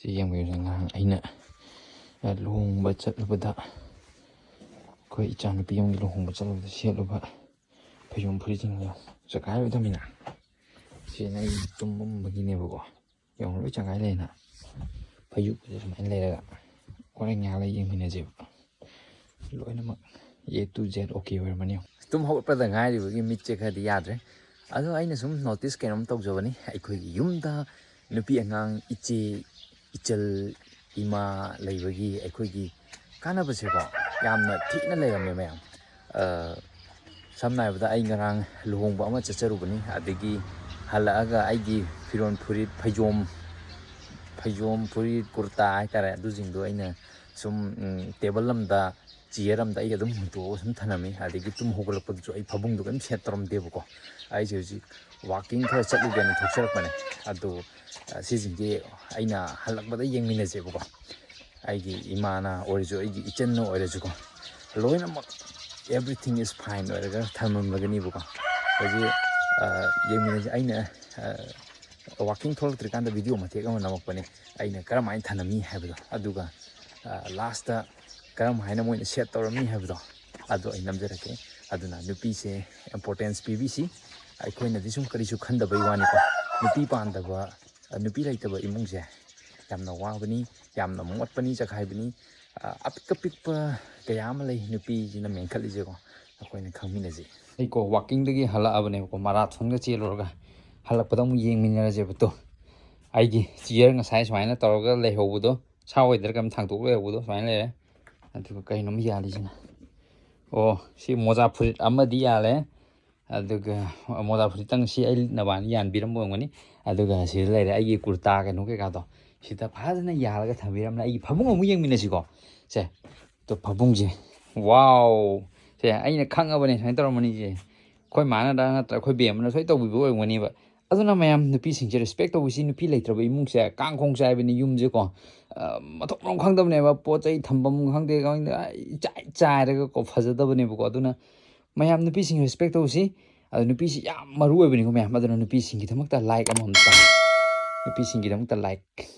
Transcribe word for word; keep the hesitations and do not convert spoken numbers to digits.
ꯁꯤ ꯌꯦꯡꯕꯤꯌꯨꯁꯦ, ꯉꯔꯥꯡ ꯑꯩꯅ, ꯑ, ꯂꯨꯍꯣꯡꯕ ꯆꯠꯂꯨꯕꯗ, ꯑꯩꯈꯣꯏ ꯏꯆꯥꯅꯨꯄꯤ ꯑꯃꯒꯤ ꯂꯨꯍꯣꯡꯕ ꯆꯠꯂꯨꯕꯗ ꯁꯦꯠꯂꯨꯕ ꯐꯩꯖꯣꯝ ꯐꯨꯔꯤꯠꯁꯤꯡꯗꯣ ꯆꯈꯥꯏꯔꯣꯏꯗꯕꯅꯤꯅ꯫ ꯁꯤꯅ ꯑꯩ ꯇꯨꯝꯃꯝꯕꯒꯤꯅꯦꯕꯀꯣ꯫ ꯌꯦꯡꯉꯣ, ꯂꯣꯏ ꯆꯈꯥꯏ ꯂꯩꯅ꯫ ꯐꯩꯖꯨꯞꯁꯦ ꯁꯨꯃꯥꯏꯅ ꯂꯩꯔꯒ ꯍꯣꯔꯦꯟ ꯉꯥꯏꯍꯥꯛ ꯂꯩ ꯌꯦꯡꯃꯤꯟꯅꯁꯦꯕ꯫ ꯂꯣꯏꯅꯃꯛ A to Z okay ꯑꯣꯏꯔꯝꯃꯅꯤ꯫ ꯇꯨꯝ ꯍꯧꯒꯠꯄꯗ ꯉꯥꯏꯔꯤꯕꯒꯤ ꯃꯤꯠꯁꯦ ꯈꯔꯗꯤ ꯌꯥꯗ꯭ꯔꯦ꯫ ꯑꯗꯣ ꯑꯩꯅ ꯁꯨꯝ notice ꯀꯩꯅꯣꯝ ꯇꯧꯖꯕꯅꯤ, ꯑꯩꯈꯣꯏꯒꯤ ꯌꯨꯝꯗ ꯅꯨꯄꯤ ꯑꯉꯥꯡ, ꯏꯆꯦ ꯏꯆꯜ, ꯏꯃꯥ ꯂꯩꯕꯒꯤ ꯑꯩꯈꯣꯏꯒꯤ ꯀꯥꯟꯅꯕꯁꯦꯀꯣ, ꯌꯥꯝꯅ ꯊꯤꯅ ꯂꯩꯔꯝꯃꯦ ꯃꯌꯥꯝ꯫ ꯑ, ꯁꯝꯅ ꯍꯥꯏꯔꯕꯗ, ꯑꯩ ꯉꯔꯥꯡ ꯂꯨꯍꯣꯡꯕ ꯑꯃ ꯆꯠꯆꯔꯨꯕꯅꯤ, ꯑꯗꯒꯤ ꯍꯜꯂꯛꯑꯒ ꯑꯩꯒꯤ ꯐꯤꯔꯣꯜ ꯐꯨꯔꯤꯠ, ꯐꯩꯖꯣꯝ, ꯐꯩꯖꯣꯝ ꯐꯨꯔꯤꯠ ꯀꯨꯔꯇꯥ ꯍꯥꯏꯇꯥꯔꯦ, ꯑꯗꯨꯁꯤꯡꯗꯣ ꯑꯩꯅ ꯁꯨꯝ, ꯎꯝ, table ꯑꯃꯗ, chair ꯑꯃꯗ ꯑꯩ ꯑꯗꯨꯝ ꯍꯨꯟꯇꯣꯛꯑꯒ ꯁꯨꯝ ꯊꯅꯝꯃꯤ꯫ ꯑꯗꯒꯤ ꯇꯨꯝ ꯍꯧꯒꯠꯂꯛꯄꯗꯁꯨ ꯑꯩ ꯐꯃꯨꯡꯗꯣ ꯀꯔꯤꯝ set ꯇꯧꯔꯝꯗꯦꯕꯀꯣ꯫ ꯑꯩꯁꯦ ꯍꯧꯖꯤꯛ walking ꯈꯔ ꯆꯠꯂꯨꯒꯦꯅ ꯊꯣꯛꯆꯔꯛꯄꯅꯦ꯫ ꯑꯗꯣ, ꯑ, ꯁꯤꯁꯤꯡꯁꯦ ꯑꯩꯅ ꯍꯜꯂꯛꯄꯗ ꯌꯦꯡꯃꯤꯟꯅꯁꯦꯕꯀꯣ꯫ ꯑꯩꯒꯤ ꯏꯃꯥꯅ ꯑꯣꯏꯔꯁꯨ, ꯑꯩꯒꯤ ꯏꯆꯟꯅ ꯑꯣꯏꯔꯁꯨꯀꯣ, ꯂꯣꯏꯅꯃꯛ everything is fine ꯑꯣꯏꯔꯒ ꯊꯝꯃꯝꯂꯒꯅꯤꯕꯀꯣ꯫ ꯍꯧꯖꯤꯛ, ꯑ, ꯌꯦꯡꯃꯤꯟꯅꯁꯦ꯫ ꯑꯩꯅ, ꯑ, walking ꯊꯣꯛꯂꯛꯇ꯭ꯔꯤꯀꯥꯟꯗ video ꯃꯇꯦꯛ ꯑꯃ ꯅꯝꯃꯛꯄꯅꯦ, ꯑꯩꯅ ꯀꯔꯝꯍꯥꯏꯅ ꯊꯅꯝꯃꯤ ꯍꯥꯏꯕꯗꯣ꯫ ꯑꯗꯨꯒ, ꯑ, last ꯀꯔꯝ ꯍꯥꯏꯅ ꯃꯣꯏꯅ set ꯇꯧꯔꯝꯃꯤ ꯍꯥꯏꯕꯗꯣ, ꯑꯗꯣ ꯑꯩ ꯅꯝꯖꯔꯛꯀꯦ꯫ ꯑꯗꯨꯅ ꯅꯨꯄꯤꯁꯦ importance ꯄꯤꯕꯤꯁꯤ꯫ ꯑꯩꯈꯣꯏꯅꯗꯤ ꯁꯨꯝ ꯀꯔꯤꯁꯨ ꯈꯟꯗꯕꯩ ꯋꯥꯅꯤꯀꯣ꯫ ꯅꯨꯄꯤ ꯄꯥꯟꯗꯕ, ꯑ, ꯅꯨꯄꯤ ꯂꯩꯇꯕ ꯏꯃꯨꯡꯁꯦ ꯌꯥꯝꯅ ꯋꯥꯕꯅꯤ, ꯌꯥꯝꯅ ꯃꯣꯠꯄꯅꯤ, ꯆꯈꯥꯏꯕꯅꯤ꯫ ꯑ, ꯑꯄꯤꯛ ꯑꯄꯤꯛꯄ ꯀꯌꯥ ꯑꯃ ꯂꯩ ꯅꯨꯄꯤꯁꯤꯅ ꯃꯦꯟꯈꯠꯂꯤꯁꯦꯀꯣ꯫ ꯑꯩꯈꯣꯏꯅ ꯈꯪꯃꯤꯟꯅꯁꯤ꯫ ꯑꯩꯀꯣ walkingꯗꯒꯤ ꯍꯜꯂꯛꯑꯕꯅꯦꯕꯀꯣ, marathonꯒ ꯆꯦꯜꯂꯨꯔꯒ꯫ ꯍꯜꯂꯛꯄꯗ ꯑꯃꯨꯛ ꯌꯦꯡꯃꯤꯟꯅꯔꯁꯦꯕ꯫ ꯇꯣ, ꯑꯩꯒꯤ chair ꯉꯁꯥꯏ ꯁꯨꯃꯥꯏꯅ ꯇꯧꯔꯒ ꯂꯩꯍꯧꯕꯗꯣ, ꯁꯥ ꯑꯣꯏꯗ꯭ꯔꯥ ꯀꯩꯅꯣꯝ ꯊꯥꯡꯗꯣꯛ ꯂꯩꯍꯧꯕꯗꯣ ꯁꯨꯃꯥꯏꯅ ꯂꯩꯔꯦ꯫ ꯑꯗꯨꯒ ꯀꯩꯅꯣꯝ ꯌꯥꯜꯂꯤꯁꯤꯅ, ꯑꯣ, ꯁꯤ ꯃꯣꯖꯥ ꯐꯨꯔꯤꯠ ꯑꯃꯗꯤ ꯌꯥꯜꯂꯦ꯫ ꯑꯗꯨꯒ ꯃꯣꯖꯥ ꯐꯨꯔꯤꯠꯇꯪ ꯁꯤ ꯑꯩ ꯅꯕꯥꯅ ꯌꯥꯟꯕꯤꯔꯝꯕ ꯑꯣꯏꯔꯝꯒꯅꯤ꯫ ꯑꯗꯨꯒ ꯁꯤꯗ ꯂꯩꯔꯦ ꯑꯩꯒꯤ ꯀꯨꯔꯇꯥ ꯀꯩꯅꯣ ꯀꯩꯀꯥꯗꯣ꯫ ꯁꯤꯗ ꯐꯖꯅ ꯌꯥꯜꯂꯒ ꯊꯝꯕꯤꯔꯝꯂꯦ꯫ ꯑꯩꯒꯤ ꯐꯃꯨꯡ ꯑꯃꯨꯛ ꯌꯦꯡꯃꯤꯟꯅꯁꯤꯀꯣ꯫ ꯁꯦ, ꯇꯣ, ꯐꯃꯨꯡꯁꯦ꯫ Wow! ꯁꯦ, ꯑꯩꯅ ꯈꯪꯉꯕꯅꯦ ꯁꯨꯃꯥꯏꯅ ꯇꯧꯔꯝꯃꯅꯤꯁꯦ꯫ ꯑꯩꯈꯣꯏ ꯃꯥꯅꯔ ꯅꯠꯇ꯭ꯔ ꯑꯩꯈꯣꯏ ꯕꯦꯝꯃꯅ ꯁꯣꯏ ꯇꯧꯕꯤꯕ ꯑꯣꯏꯔꯝꯒꯅꯤꯕ꯫ ꯑꯗꯨꯅ ꯃꯌꯥꯝ, ꯅꯨꯄꯤꯁꯤꯡꯁꯦ respect ꯇꯧꯕꯤꯁꯤ꯫ ꯅꯨꯄꯤ ꯂꯩꯇ꯭ꯔꯕ ꯏꯃꯨꯡꯁꯦ ꯀꯥꯡꯈꯣꯡ ꯆꯥꯏꯕꯅꯤ ꯌꯨꯝꯁꯦꯀꯣ꯫ ꯑ, ꯃꯊꯣꯡ ꯃꯔꯝ ꯈꯪꯗꯕꯅꯦꯕ, ꯄꯣꯠ ꯆꯩ ꯊꯝꯐꯝ ꯈꯪꯗꯦ, ꯈꯪꯗꯦ, ꯑ, ꯏꯆꯥꯏ ꯆꯥꯏꯔꯒꯀꯣ, ꯐꯖꯗꯕꯅꯦꯕꯀꯣ꯫ ꯑꯗꯨꯅ ꯃꯌꯥꯝ, ꯅꯨꯄꯤꯁꯤꯡ respect ꯇꯧꯁꯤ꯫ ꯑꯗꯣ ꯅꯨꯄꯤꯁꯤ ꯌꯥꯝ ꯃꯔꯨ ꯑꯣꯏꯕꯅꯤꯀꯣ ꯃꯌꯥꯝ꯫ ꯑꯗꯨꯅ ꯅꯨꯄꯤꯁꯤꯡꯒꯤꯗꯃꯛꯇ like ꯑꯃꯃꯝꯇꯪ, ꯅꯨꯄꯤꯁꯤꯡꯒꯤꯗꯃꯛꯇ like꯫